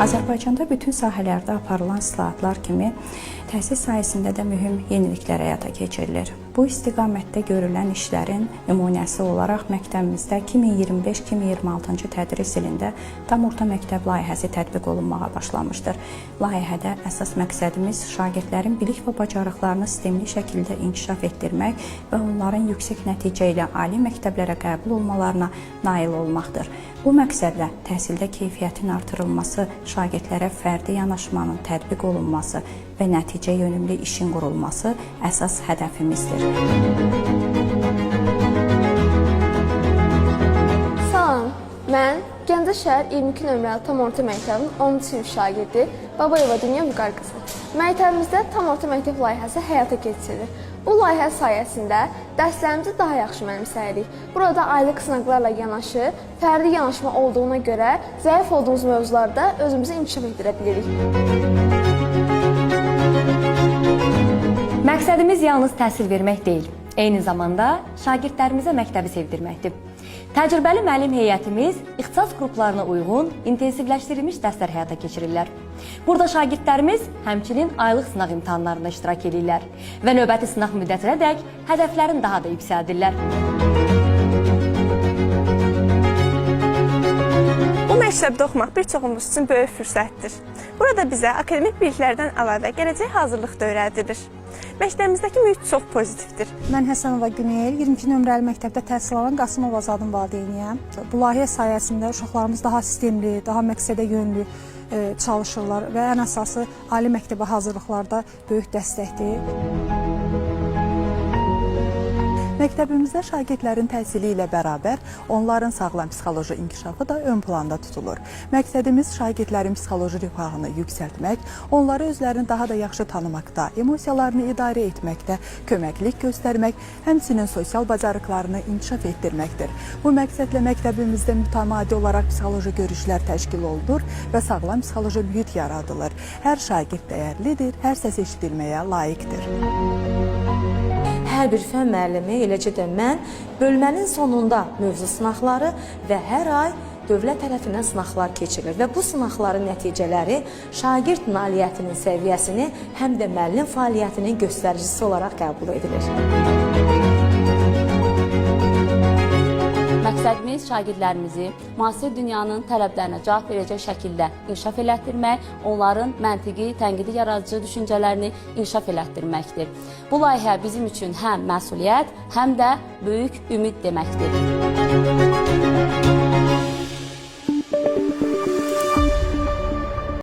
Azərbaycanda bütün sahələrdə aparılan islahatlar kimi təhsil sahəsində də mühüm yeniliklər həyata keçirilir. Bu istiqamətdə görülən işlərin nümunəsi olaraq məktəbimizdə 2025-2026-cı tədris ilində tam orta məktəb layihəsi tətbiq olunmağa başlamışdır. Layihədə əsas məqsədimiz şagirdlərin bilik və bacarıqlarını sistemli şəkildə inkişaf etdirmək və onların yüksək nəticə ilə ali məktəblərə qəbul olmalarına nail olmaqdır. Bu məqsədlə təhsildə keyfiyyətin artırılması, şagirdlərə fərdi yanaşmanın tətbiq olunması və nəticə yönümlü işin qurulması əsas hədəfimizdir. Salam, mən Gəncə şəhər 22 nömrəli tam orta məktəbin 10-cu sinif şagirdi Babayeva Dünya Vüqar qızı. Məktəbimizdə tam orta məktəb layihəsi həyata keçirilir. Bu layihə sayəsində dərslərimizi daha yaxşı mənimsəyirik. Burada aylıq sınaqlarla yanaşı, fərdi yanaşma olduğuna görə zəif olduğumuz mövzularda özümüzü inkişaf etdirə bilirik. Məqsədimiz yalnız təhsil vermək deyil, eyni zamanda şagirdlərimizə məktəbi sevdirməkdir. Təcrübəli müəllim heyətimiz ixtisas qruplarına uyğun intensivləşdirilmiş dərslər həyata keçirirlər. Burada şagirdlərimiz həmçinin aylıq sınaq imtahanlarında iştirak edirlər və növbəti sınaq müddətinədək hədəflərini daha da yüksəldirlər. Bu məktəbdə oxumaq bir çoxumuz üçün böyük fürsətdir. Burada bizə akademik biliklərdən əlavə gələcək hazırlıq da öyrədilir. Məktəbimizdəki mühit çox pozitivdir. Mən Həsənova Günel, 22 nömrəli məktəbdə təhsil alan Qasımov Azadın valideyniyəm. Bu layihə sayəsində uşaqlarımız daha sistemli, daha məqsədə yönlü çalışırlar və ən əsası ali məktəbə hazırlıqlarda böyük dəstəkdir. Məktəbimizdə şagirdlərin təhsili ilə bərabər onların sağlam psixoloji inkişafı da ön planda tutulur. Məqsədimiz şagirdlərin psixoloji rifahını yüksəltmək, onları özlərini daha da yaxşı tanımaqda, emosiyalarını idarə etməkdə köməklik göstərmək, həmçinin sosial bacarıqlarını inkişaf etdirməkdir. Bu məqsədlə məktəbimizdə mütəmadi olaraq psixoloji görüşlər təşkil olunur və sağlam psixoloji mühit yaradılır. Hər şagird dəyərlidir, hər səs eşidilməyə layiqdir. Hər bir fənn müəllimi, eləcə də mən bölmənin sonunda mövzu sınaqları və hər ay dövlət tərəfindən sınaqlar keçirilir və bu sınaqların nəticələri şagird nailiyyətinin səviyyəsini həm də müəllim fəaliyyətinin göstəricisi olaraq qəbul edilir. Məqsədimiz şagirdlərimizi müasir dünyanın tələblərinə cavab verəcək şəkildə inkişaf elətdirmək, onların məntiqi, tənqidi yaradıcı düşüncələrini inkişaf elətdirməkdir. Bu layihə bizim üçün həm məsuliyyət, həm də böyük ümid deməkdir.